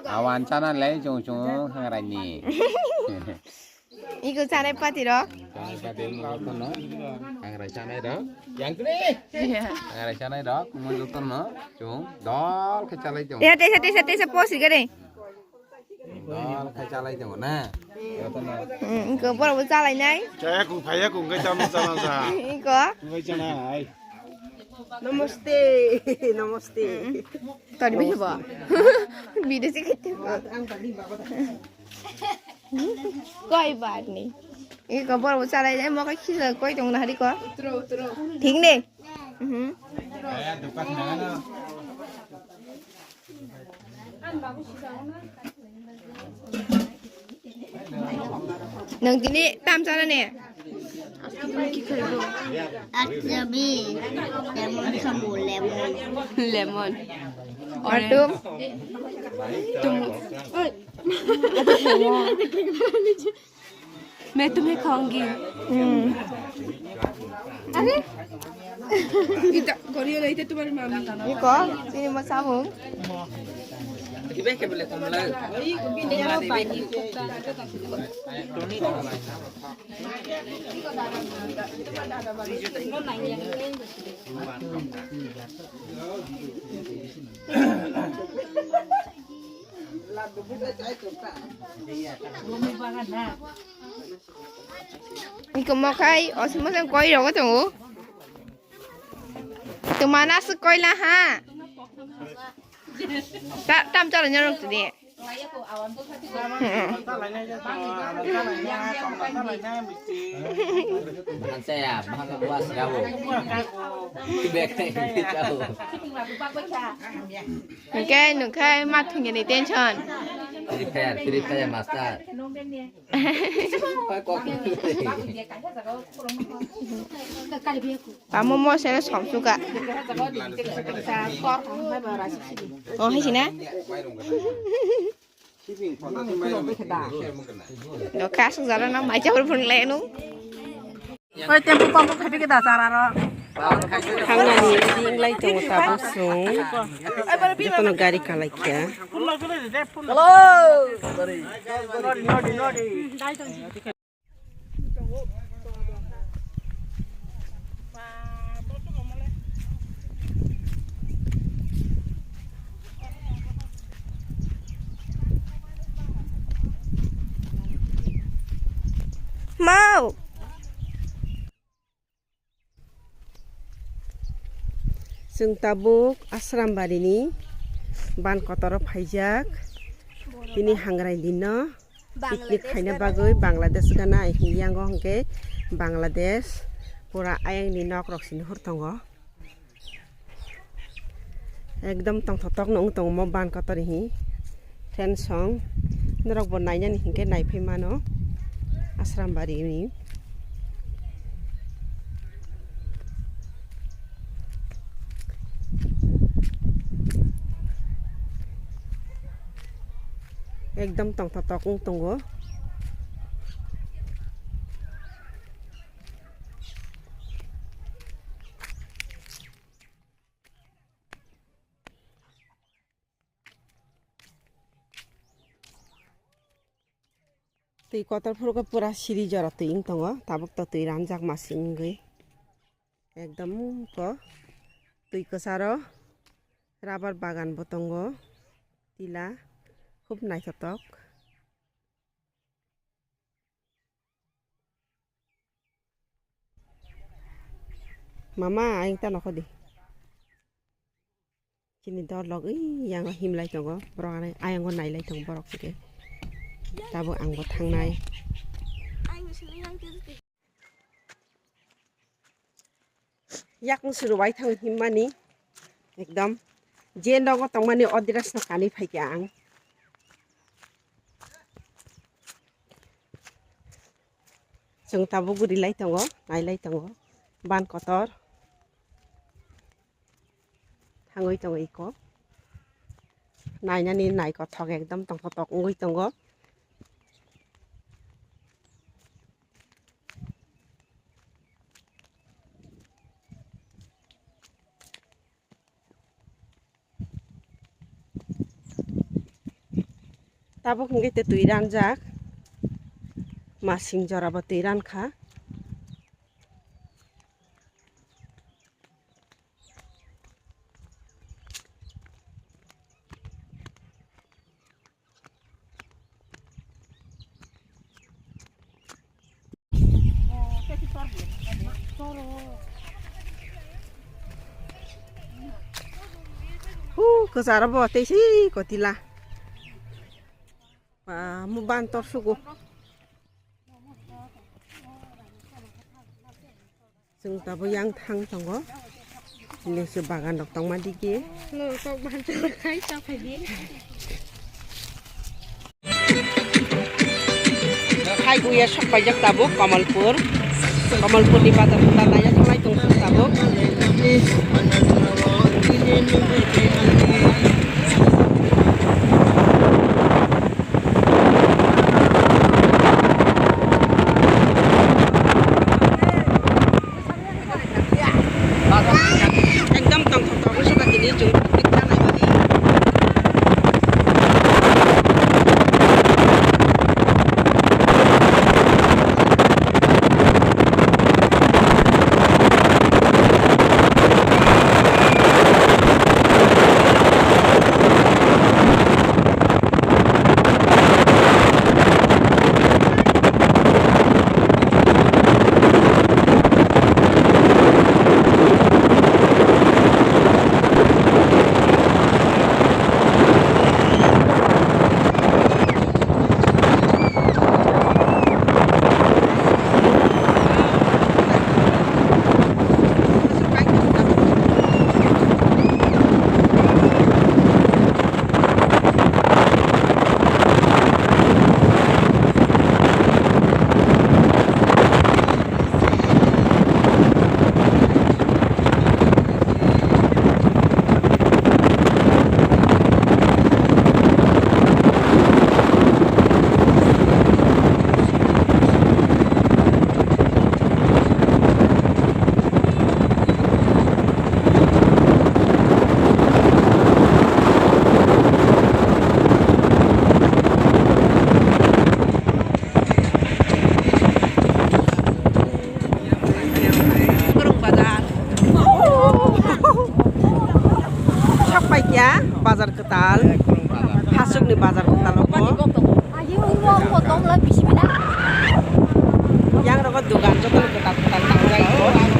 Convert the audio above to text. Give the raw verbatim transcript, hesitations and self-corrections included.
Awan chana le chung chung hangrani. Iko chanai pati rok. Chanai pati rok no. Hangrai chanai rok. Yang kri. Hangrai chanai rok. Mo joto no. Chung dol khe chalai chung. Ya tesa tesa tesa posi gare. Dol khe chalai chung na. Hmm, iko boro bo chalai nai. Chaya kung phaya kung khe chama chama sa. Iko. Ngai chanai. Namaste. Namaste. Tadi bisa ba. Bidesi kete. Koi baat nahi. Iko boro bo chalai jai, mo kai khisa koi tong na hari ko. Thik nahi. Mhm. Nang tini tam chana ne? Akchabi, lemon khamu, lemon. Lemon. Atum. Tum. मैं तुम्हें खाऊंगी। Hmm. Are? Ita, koriyo na ita tumar mami. Iko, sini mo samung. Iko mokhai, osmo jang koi rogo tongo. Tumana su koi la ha. Ta, tam chalo nyarok tu de. Bangsa ya, bangsa buas rabo. Bek teh, jauh. Nungkhe, nungkhe, ma thungya ni tension. Free Fire, Free Fire Master. Kok. Pamo mo sele somsuka. Oh, hai sini. Do kasuk jalo na mai jabor phun lenu. Oi, tempo pampo khabi ke da chara ro. Thangnani ready wng lai tongo tabuk chwng. Jotono gari kalai kha. Hello. Mau. Chwng tabuk Asrambari ni ban kotoro phaijak. Tini hangrai din no picnic khaina bagwi Bangladesh gana hiyango hwnkhe Bangladesh pura ayang ni nok rok sini hor tongo. Ekdom tongthotok no wng tongo mo ban kotor hi. Fan song norok bo nainani hinkhe naiphai mano Asrambari ni. Ekdom tongthotok wng tongo. Twi kotor phuru khe pura siri jora twi wng tongo, tabuk to twi ranjak masing wngwi. Ekdom ko twi kwcharo rubber bagan bo tongo, tila khub naithotok. Mama, ayang ta nokho di. Chini dor log, ui, yang himlai tongo. Borok ani ayang o nailai tongo borok chike. Tabuk ang bo thangnai. Yakung suru bai thang himmani. Ekdom. Je nogo tongmani o dress no kanwi phaikha ang. Chwng tabuk guri lai tongo, nai lai tongo. Ban kotor. Thangwi tongo iko. Nainani naikothok ekdom tongthotok wngwi tongo. Tabuk hwnkhe tei twi ranjak. Masing jora bo twi rankha. Hu, kwcharo bo tei si kotila. Ba, mu ban tor sugo. Chwng tabuk yang thang tongo. Nini se bagan rok tongma digi. Hai buya sok paijak tabuk Kamalpur. Kamalpur ni bazar kwtal naina thanglai tong tabuk. Ekdom tongthok tongwi sukha tini chwng picnic ta naimani. Kwrwng bazar. Sok paikya bazar kwtal. Hasukni bazar kwtal obo. Yang rogo dugan joto kwtal kwtal tangjak.